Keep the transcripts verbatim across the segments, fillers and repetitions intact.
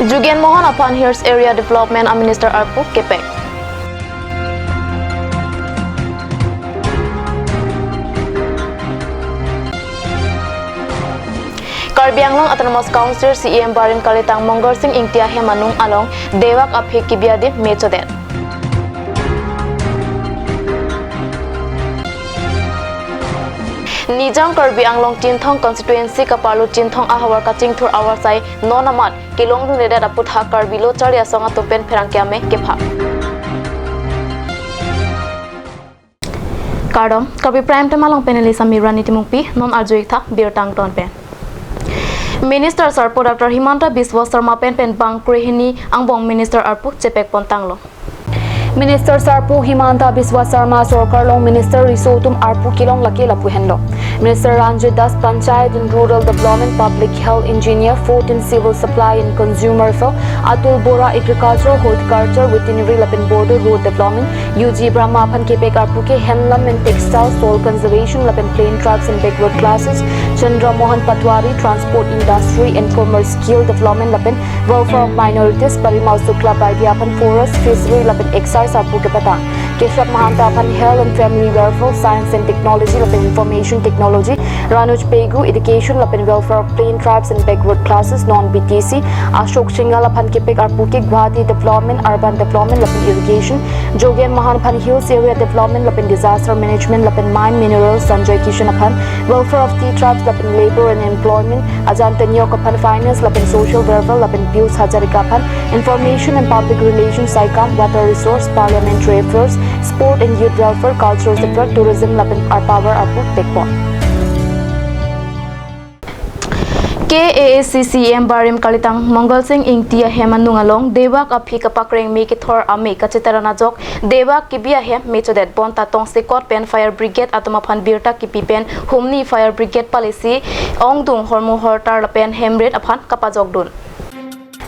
Jogen Mohan aphan Hills Area Development a Minister arpu kepek. Karbi Anglong Autonomous Council C E M Barim kalitang Mongal Sing Ingti ahem anung along Dewak aphi kibi adim mechodet. Nijang Karbi Anglong Chinthong constituency kaparlo Chinthong ahavar kachingthur avarsai non amat kelongdunledet aphuthak Karbi Lo Charli Asong atum pen pherangke amei kepha. Kardom, Karbi Prime Time along pen neli Samiran Nitimungpi, non arju-ik tha birta angton pen. Minister sarpo Doctor Himanta Biswa Sarma pen pen bang krehini angbong Minister arpu chepek pon tanglo. Minister sarpo Himanta Biswa Sarma sorkar along Minister riso atum arpu kelong lake lapu henlo. Minister Ranjit Das Panchayat and Rural Development, Public Health, Engineer, Food and Civil Supply and Consumer Affairs, Atul Bora Agriculture, Horticulture, Veterinary lapen Border Road Development, U G Brahma aphan kepek arpu ke Handloom and Textile, Soil Conservation lapen Plain Tribes and Backward Classes, Chandra Mohan Patwari, Transport Industry and Commerce, Skill Development lapen Welfare of Minorities, Parimal Sukla Baidya aphan Forest, Fishery lapen Excise arpu kepatang. Keshav Mahanta aphan Health and Family Welfare, Science and Technology lapen Information Technology, Ranuj Pegu Education lapen Welfare of Plain Tribes and Backward Classes, non B T C, Ashok Singhal aphan kepek arpu ke Guwahati Development, Urban Development lapen Irrigation, Jogen Mohan aphan Hills Area Development lapen Disaster Management lapen Mine Minerals, Sanjay Kishan aphan Welfare of Tea Tribes lapen Labour and Employment, Ajanta Neok aphan Finance lapen Social Welfare lapen Piyush Hazarika aphan Information and Public Relations saikam, Water Resource, Parliamentary Affairs, Sport and Youth Welfare, Cultural Sector, Tourism lapen Power arpu pekpon. K A A C C E M Barim kalitang Mongal Sing Ingti ahem anung along Dewak aphi kapakreng me kethor amei kacheteran ajok Dewak kibi ahem mechodet bonta tongsekot pen Fire Brigade atum aphan birta kipi pen humni Fire Brigade palisi ongdung hormu hortar lapen hemrit aphan kapajokdun.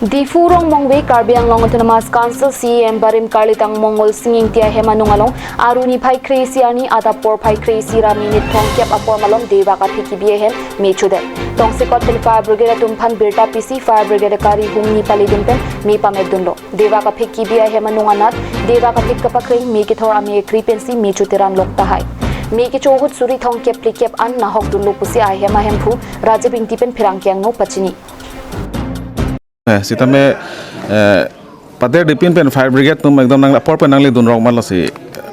Diphu Rongmongve Karbi Anglong Autonomous Council C E M Barim kalitang Mongal Sing Ingti ahem anung along aruni phai kre-isi arni adap porphai kre-isi ra minit thomkep apor malom Dewak aphi kibi ahem mechodet. Tongsekot pen Fire Brigade atum aphan birta pisi Fire Brigade kari humni paledun pen me pametdunlo. Dewak aphi kibi ahem anung anat Dewak aphi kapakreng me kethor amei akri pensi me choteran lok tahai. Me kecho ahut suri thomkep phlikep an nahokdunlo pusi ahem ahemphu Rajiv Ingti pen pherangke angno pachini. Eh, sitame, eh, pader dipin pen Fire Brigade atum ekdom nang apor pen nangledun rok malosi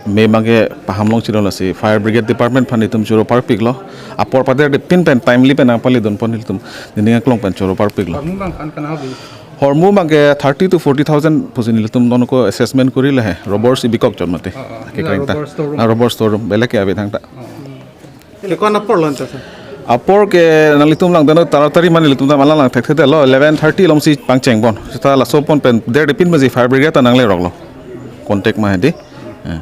me abangke paham longchilo, lasi Fire Brigade Department aphan itum choro parpiklo. Apor pader dipin pen timely pen nangpaledun pon ilitum nining aklong pen choro parpiklo. Hormu abang kan kana bi? Hormu abangke thirty to forty thousand pusi nelitum non ko assessment kori lahe. Robbers ibikok chot mate. Ah, ah. Ke ila kreng ta. Robber store room. Ah, robber store room. Belek ke abe thang ta. Ah. Ke ko-an apor lo anta, sir? Apor ke nanglitum langdunnon taratari mane nelitum ta malang lang thekthedetlo, eleven thirty alongsi pangcheng pon. Seta laso pon pen der dipin pensi Fire Brigade ta nangleroklo. Contact ma hedi. Eh.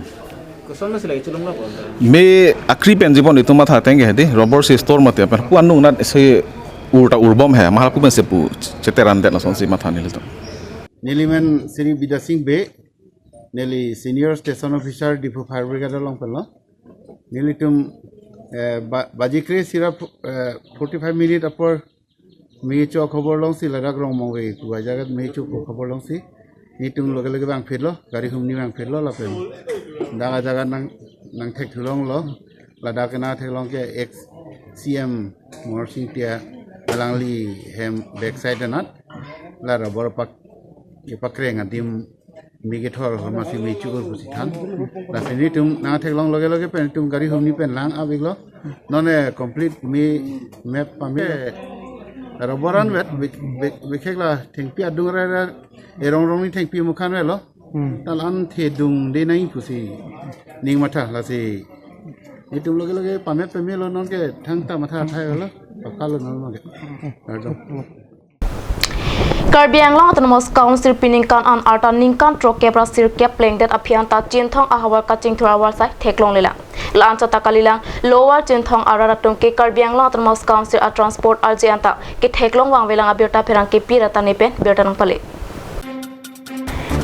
Koson ma sila ichulong la pon, sir? Me akri pensi pon itum matha ateng ke hedi. Robbers store mate pen. Pu anung nat se ur ta urbom he. Mahal pu pensi pu cheterandet lasonsi matha nelitum. Neli men Shri Bidya Sing Bey, neli Senior Station Officer Diphu Fire Brigade along penlo. Nelitum, eh, ba-, baji kre-isi ra, eh, forty-five minute apor me kecho khobor longsi ladak Rongmongve ku ajagat me kecho khobor longsi nelitum loge loge vangphitlo, gari humni vangphitlo lapen dak ajagat nang, nangthekthulonglo, ladak nangtheklong ke ex C M Mongal Sing Ingti alangli hem backside anat la robber pak, kepakreng adim me kethor amatsi me cho-ur pusi than. Lasi nelitum nangtheklong loge loge pen itum gari humni pen lang-abiklo. Non complete me map pame. Robber anvet bek, bek, bekhek la thengpi adung ra ra erong rong ni thengpi mukhan velo. Hmm. Tal an thedung de nai pusi ning matha lasi. Itum loge loge pame pamelo non ke thangta matha thai velo. Pakalo non mage. Pardon. Karbi Anglong Autonomous Council pi ningkan an arta ningkan throkkep ra sirkep plengdet aphi anta Chinthong ahavar kachingthur avarsai theklonglelang. La-an chot ta kalilang Lower Chinthong arat atum ke Karbi Anglong Autonomous Council a transport arje anta ketheklong vangvelang abirta pherangke pi ra ta ne pen birta nangpale.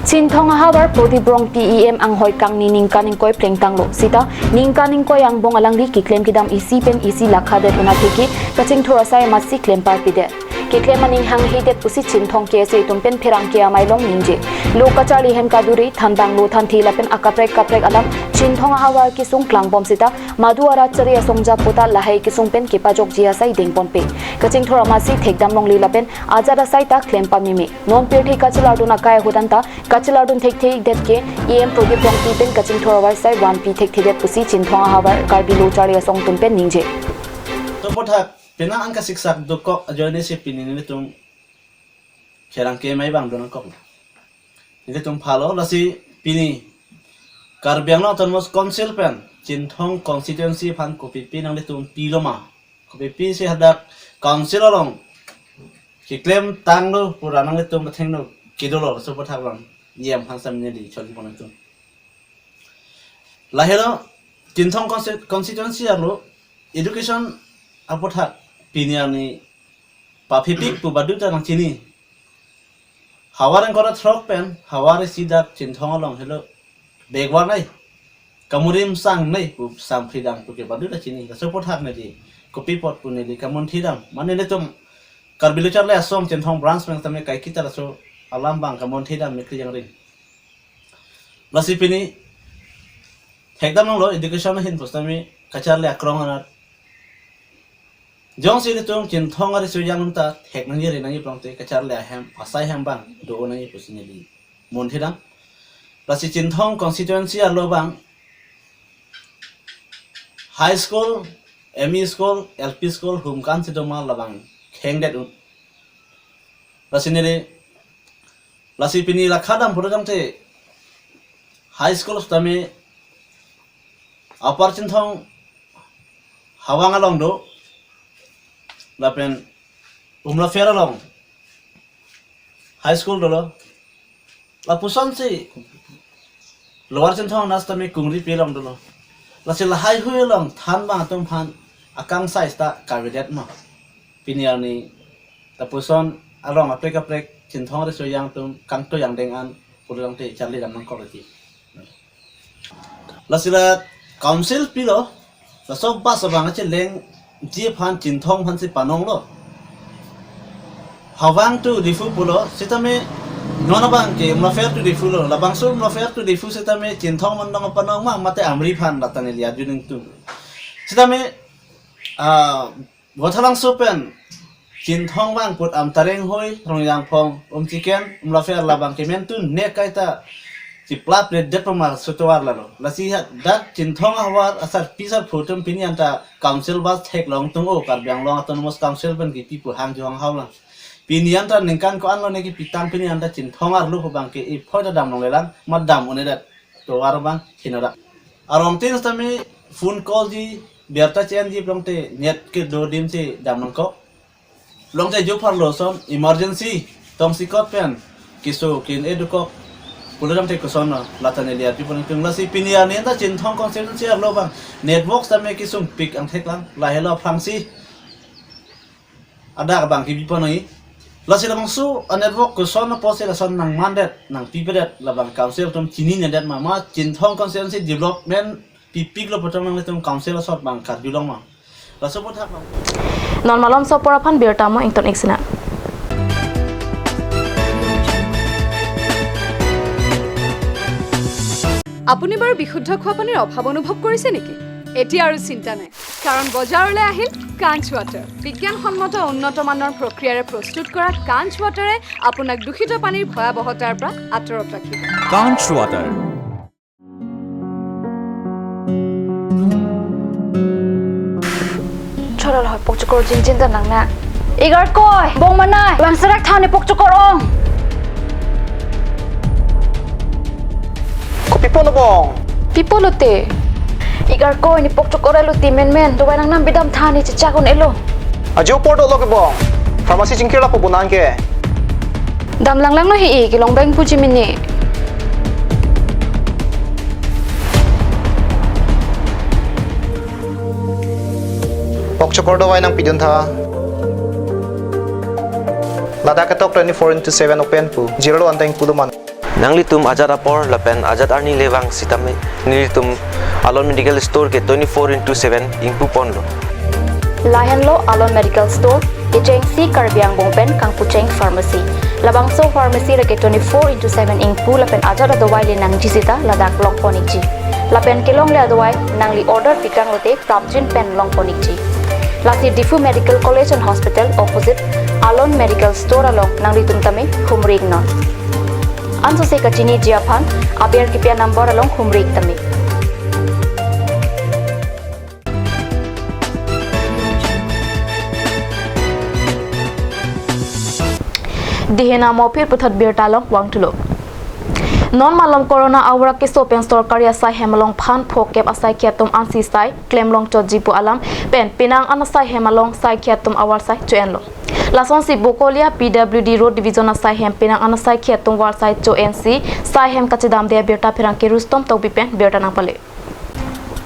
Chinthong ahavar Prodip Rongpi E M anghoi kangni ningkan ingkoi plengtanglo. Sita ningkan ingkoi angbong alangli keklem kedam isi pen isi lakhadet un atheke kachingthur asai amatsi klem parpidet. Keklem aning hanghedet pusi Chinthong K S A atum pen pherangke amei along ningje. Lo kacharli hem kaduri, thanbang lo thanthi lapen akaprek kaprek alam Chinthong ahavar kesung klangbom seta madu arat chari asong ja puta lahai kesung pen kepajokji asai dengponpe. Kachingthur amatsi thekdam longle lapen ajat asai ta klem pameme. Non pirthe kachelardun akai ahut anta kachelardun thekthedet ke E M Prodip Rongpi pen kachingthur avarsai vanpi thekthedet pusi Chinthong ahavar Karbi Lo Charli Asong atum pen ningje. Laso aphuthak penang an kasiksak dokok ajoine si pini nelitum pherangke amei abang donangkok. Nelitum phalo lasi pini Karbi Anglong Autonomous Council pen Chinthong constituency aphan kopipi nanglitum pilo ma? Kopipi si hadak council along keklem tanglo pura nanglitum athengno kedolo laso aphuthak along E M aphan sam neli choli pon atum. Lahelo Chinthong consti-, constituency arlo education aphuthak pini arni paphipik pu baduta nangchini. Havar ingkoi ra throk pen havar isi dak Chinthong along helo backward nai, kamurim sang nai pu samphridam pu ke baduta chini. Laso aphuthak neli kopi apot pu neli kamunthidam. Mane nelitum Karbi Lo Charli Asong Chinthong branch pen tame kaiketa laso alam abang kamunthidam mekri jangring. Lasi pini thekdam longlo education ahin pusitame kacharli akrong anat. Jongsi nelitum Chinthong ariso yang ta thek nangji ri nangji pulote kacharli ahem asai hem abang do nangji pusi neli munthidam. Lasi Chinthong constituency arlo abang high school, M E school, L P school, hum kan si doma labang khengdet un. Lasi neli, lasi pini la khadam pura tangte high school tame Upper Chinthong Hawang along do, lapen Umlafer along high school dolo. Lapuson si Lower Chinthong anas tame Kungripi along dolo. Lasi lahai hui along thanbang atum aphan akangsai ta kavedet ma? Pini arni lapuson along aprek aprek Chinthong ariso yang atum kangto yang deng an pulang te charli dam nangkok lagi. Lasi la council pilo, laso bus abang achelengji aphan Chinthong aphan si panonglo. Hawang to Diphu pulo, sitame non abang ke Umlafer to Diphu lo, labangso Umlafer to Diphu sitame Chinthong mandong panong ma mate Amri aphan lata neli arju ningtung. Sitame, ah, Bothalangso pen Chinthong abang put Amtareng hoi, Rongjangphong, Umchiken, Umlafer labang kemen tu nek kaita chiplap le det pamar sutuar lalo. Lasi hadak Chinthong ahavar asarpi sarpo atum pini anta council bus theklong tung o Karbi Anglong Autonomous Council pen kipi pu hang juang haulang. Pini anta ningkan ko-an lo ne kipitang pini anta Chinthong arlo pu abang ke iphoi ta dam longlelang, mat dam un-edet tovar abang hinadak. Arong tin tame phone call ji, birta chen ji pulote net kedo adim si dam nangkok. Pulote jo apharlo ason emergency tongsi kot pen keso kin-e dokok pulo tangte koson lo, lata neli arju pon ningtung. Lasi pini arni anta Chinthong constituency arlo abang network tame kesung pik angthek lang, lahelo aphrangsi adak abang kebi pon nangji. Lasi labangso a network koson apotsi lason nangmandet, nangpipedet, labang council atum chininedet ma, ma Chinthong constituency development pipik lo pu tong nanglitum council asot abang karjulong ma? Laso aphuthak abang. Non malomso apor aphan birta mo ington ik sina. আপুনি বাৰু বিশুদ্ধ খোৱা পানীৰ অভাৱ অনুভৱ কৰিছে নেকি? এতিয়া আৰু চিন্তা নাই, কাৰণ বজাৰলৈ আহিল কাঞ্চ ৱাটাৰ। বিজ্ঞানসন্মত উন্নত মানৰ প্ৰক্ৰিয়াৰে প্ৰস্তুত কৰা কাঞ্চ ৱাটাৰে আপোনাক দূষিত পানীৰ ভয়াৱহতাৰ পৰা আঁতৰত ৰাখিব। Kanch Water. Cholo lo, pokchokor jinjin ta nang na. Igarkoi, bong manai, bang serak than ne pokchokor ong. Kopi ponlo bong? Pi ponlo te? Igarkoi ne pokchokor elo ti menmen, dovai nangnam bidam than ne chechak un-elo. Ajo apor dolo ke bong. Pharmacy chingkir lapu bonang ke. Dam langlanglo he-i, kelong beng puji mini. Pokchokor dovai nangpidun tha. Ladak ketok twenty-four into seven open pu. Jirlo anteng pulo man. Nanglitum ajat apor lapen ajat arni le vang sitame nelitum Alon Medical Store ke twenty-four into seven ingpu ponlo. Lahenlo Alon Medical Store, Chengsi Karbi Anglong pen kangpucheng pharmacy. Labangso pharmacy lake twenty-four into seven ingpu lapen ajat adawai le nangji sita ladak longpon ikji. Lapen kelongle adawai nangli order pikang lote prapjin pen longpon ikji. Lasi Diphu Medical College and Hospital opposite Alon Medical Store along nanglitum tame humri iknon. Ansose kachiniji aphan aber kipi a number along humri ik tame. Dihena mo phir puthot birta along vangthulo. Non malom corona aura keso pen sorkari asai hem along phan phokep asaikhi atum ansi sai klem longchotji pu alam pen penang an asai hem along saikhi atum avarsai cho-enlo. Lasonsi Bokolia P W D Road Division asai hem penang an asaikhi atum varsai cho-ensi sai hem kachedamde abirta pherangke Rustom Tokbi pen birta nangpale.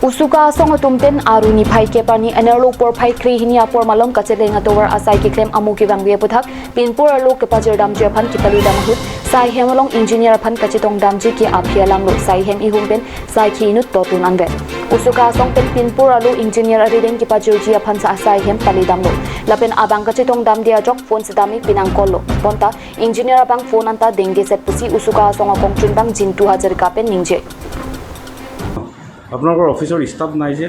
Usuka asong atum pen Aru niphai kep arni anerlo porphai krehini apor malom kacheleng atovar asai keklem amu kevangve aphuthak pinpur arlo kepajirdamji aphan kipalidam ahut sai hem along engineer aphan kachetongdamji ke aphi alanglo. Sai hem ihum pen saikhi inut totun anvet. Usuka asong pen pinpur arlo engineer arideng kepajirji aphan sa sai hem palidamlo. Lapen abang kachetongdamde ajok phone sitame pinangkollo. Bonta engineer abang phone anta dengdeset pusi Usuka asong akongchunbang Jintu Hazarika pen ningje. আপোনালোকৰ অফিচৰ ষ্টাফ নাই যে?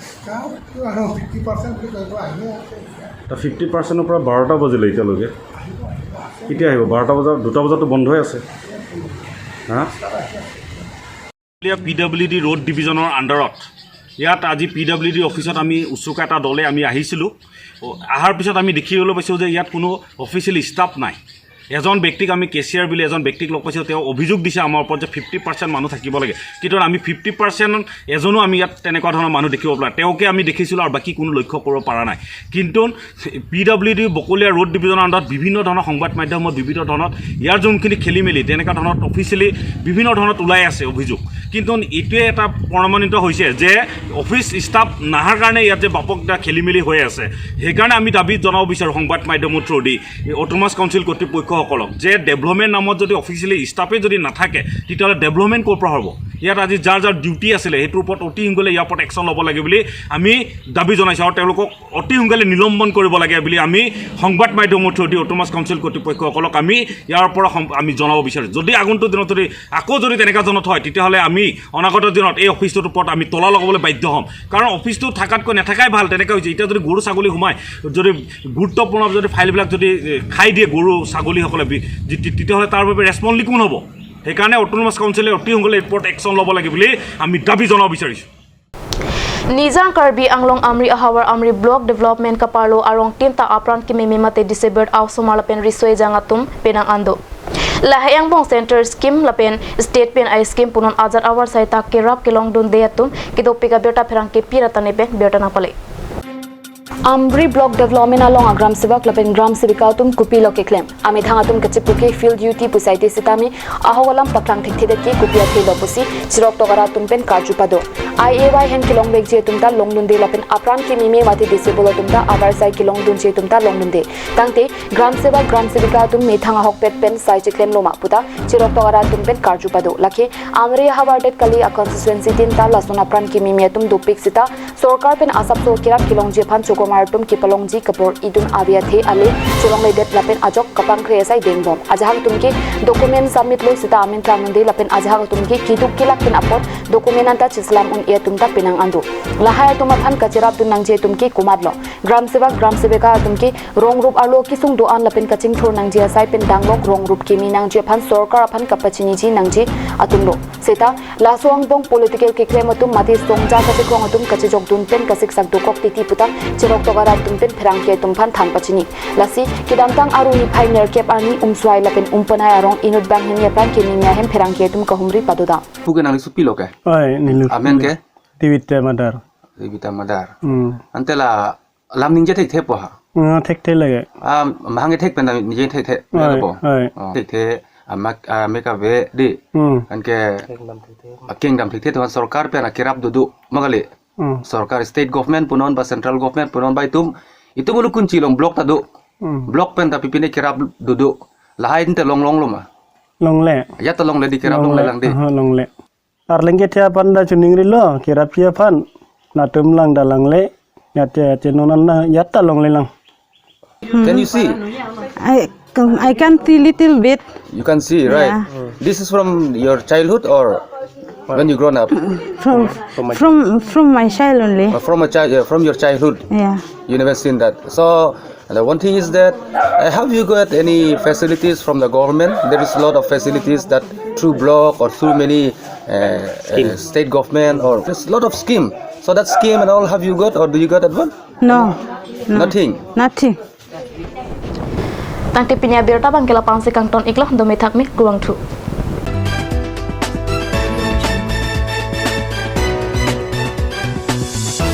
ষ্টাফটো আৰু fifty percent বুলি কয়, আহি আছে এতিয়া। এটা ফিফটি পাৰ্চেণ্টৰ পৰা বাৰটা বাজিলে এতিয়ালৈকে। কেতিয়া আহিব? বাৰটা বজাত, দুটা বজাততো বন্ধই আছে। হা? পি ডাব্লিউ ডি ৰোড ডিভিজনৰ আণ্ডাৰত ইয়াত আজি পি ডাব্লিউ ডি অফিচত আমি উচুকা এটা দলে আমি আহিছিলোঁ। অ, অহাৰ পিছত আমি দেখিবলৈ পাইছোঁ যে ইয়াত কোনো অফিচিয়েল ষ্টাফ নাই। এজন ব্যক্তিক আমি কেচিয়াৰ বুলি এজন ব্যক্তিক লগ পাইছোঁ, তেওঁ অভিযোগ দিছে আমাৰ ওপৰত যে ফিফটি পাৰ্চেণ্ট মানুহ থাকিব লাগে, কিন্তু আমি ফিফটি পাৰ্চেণ্ট এজনো আমি ইয়াত তেনেকুৱা ধৰণৰ মানুহ দেখিব পৰা নাই। তেওঁকে আমি দেখিছিলোঁ আৰু বাকী কোনো লক্ষ্য কৰিব পৰা নাই। কিন্তু পি ডাব্লিউ ডি বকলীয়া ৰোড ডিভিজনৰ আণ্ডাৰত বিভিন্ন ধৰণৰ সংবাদ মাধ্যমত বিভিন্ন ধৰণত ইয়াৰ যোনখিনি খেলি মেলি তেনেকুৱা ধৰণত অফিচিয়েলি বিভিন্ন ধৰণত ওলাই আছে অভিযোগ, কিন্তু এইটোৱে এটা প্ৰমাণিত হৈছে যে অফিচ ষ্টাফ নাহাৰ কাৰণে ইয়াত যে ব্যাপক এটা খেলি মেলি হৈ আছে। সেইকাৰণে আমি দাবী জনাব বিচাৰোঁ সংবাদ মাধ্যমৰ থ্ৰুদি অট'নমাছ কাউন্সিল কৰ্তৃপক্ষসকলক যে ডেভেলপমেণ্ট নামত যদি অফিচিয়েলি ষ্টাফে যদি নাথাকে, তেতিয়াহ'লে ডেভেলপমেণ্ট ক'ৰ পৰা হ'ব? ইয়াত আজি যাৰ যাৰ ডিউটি আছিলে, সেইটোৰ ওপৰত অতি সোনকালে ইয়াৰ ওপৰত একশ্যন ল'ব লাগে বুলি আমি দাবী জনাইছোঁ আৰু তেওঁলোকক অতি সোনকালে নিলম্বন কৰিব লাগে বুলি আমি সংবাদ মাধ্যমৰ থ্ৰুদি অট'নমাছ কাউন্সিল কৰ্তৃপক্ষসকলক আমি ইয়াৰ পৰা সম- আমি জনাব বিচাৰোঁ। যদি আগন্তুক দিনত যদি আকৌ যদি তেনেকুৱা জনত হয়, তেতিয়াহ'লে আমি অনাগত দিনত এই অফিচটোৰ ওপৰত আমি তলা লগাবলৈ বাধ্য হ'ম। কাৰণ অফিচটো থাকাতকৈ নাথাকাই ভাল। তেনেকুৱা হৈছে, এতিয়া যদি গৰু ছাগলী সোমায়, যদি গুৰুত্বপূৰ্ণ যদি ফাইলবিলাক যদি এ, খাই দিয়ে গৰু ছাগলীসকলে বি- যি- তি- তেতিয়াহ'লে তাৰ বাবে ৰেচপন্সিবল কোন হ'ব? সেইকাৰণে অট'নমাছ কাউন্সিলে অতি সোনকালে এই ওপৰত একশ্যন ল'ব লাগে বুলি আমি দাবী জনাব বিচাৰিছোঁ। Nijang Karbi Anglong Amri ahavar Amri Block Development kaparlo arong tinta apran kememe mate disabled aosomar lapen riso ejang atum penang an do. Lahai angbong Center Scheme lapen State pen ai scheme punon ajat avarsai ta kerap kelongdunde atum kedopik abirta pherangke Pi Ratani pen birta nangpale. Amri Block Development along agram sevak lapen gram sevika atum kopilo keklem. Amethang atum kachipuke field duty pusaite sitame ahok alam paklang thekthedet ke kopi athe lo pusi chirok tokara atum pen karju pado. I A Y hem kelongvekji atum ta longdunde lapen apran kememe mate disabled atum ta avarsai kelongdunji atum ta longdunde. Tangte gram sevak gram sevika atum methang ahokpet pen sai cheklemlo ma puta chirok tokara atum pen karju pado. Lake Amri ahavar det kali a constituency tin ta lason apran kememe atum dopik sita sorkar pen asapso kerap kelongji aphan chokomar atum kepalongji kabor-idun ave athe ale cholongledet lapen ajok kapangkre asai dengbom. Ajahak atum ke document submit lo sita amen tang unde lapen ajahak atum ke keduk kelak pen apot document anta chiselam un-e atum ta penang an do. Lahai atum aphan kacherapdun nangji atum ke komatlo? Gram sevak gram sevika atum ke rong rup arlo kesung do-an lapen kachingthur nangji asai pen danglok rong rup keme nangji aphan sorkar aphan kapachiniji nangji atum lo. Seta laso angbong political keklem atum mate songja kachekrong atum kachejokdun pen kasiksak dokok titi puta chirok tokara atum pen pherangke atum aphan thang pachini. Lasi kedamtang Aru niphai nerkep arni Umswai lapen Umpanai arong inut banghini apran kememe ahem pherangke atum kahumri padodam. Puke nangli supi lo ke? Oi, nilu. Amen ke? Tiwit te madar. Ribita Madar. Hmm. Ante la lam ningje thekthe po ha. Ah, thekthe lage. Ah, mahang thek pen ningje thekthe. Oi, Po. Oi. Oh, thekthe amak ah, meka ve di. Hmm. Anke akeng dam thekthe to sorkar pen akerap dudu magali. Hmm. Sorkar state government punon ba central government punon ba itum itum ulu kunchi long block ta do. Hmm. Block pen ta pipine kerap dudu. Lahai inte long long lo ma. Longle. Ya ta longle di kerap longle lang di. Aha, longle. Arleng ke thia pan da chuning rilo, kerap thia pan. Natum lang da langle. Ya te te nonan na ya ta longle lang. Can you see? I can, I can see little bit. You can see, right? Yeah. This is from your childhood or when you grown up? From from from my child only. Uh, from a child, uh, from your childhood, Yeah. You never seen that. So uh, the one thing is that uh, have you got any facilities from the government? There is a lot of facilities that through block or through many uh, uh, state government or there's a lot of scheme. So that scheme and all have you got or do you got that one? No. No. Nothing. Nothing. Tangte pini abirta abang ke la-an si kangton iklo, dome thakme, kurvangthu.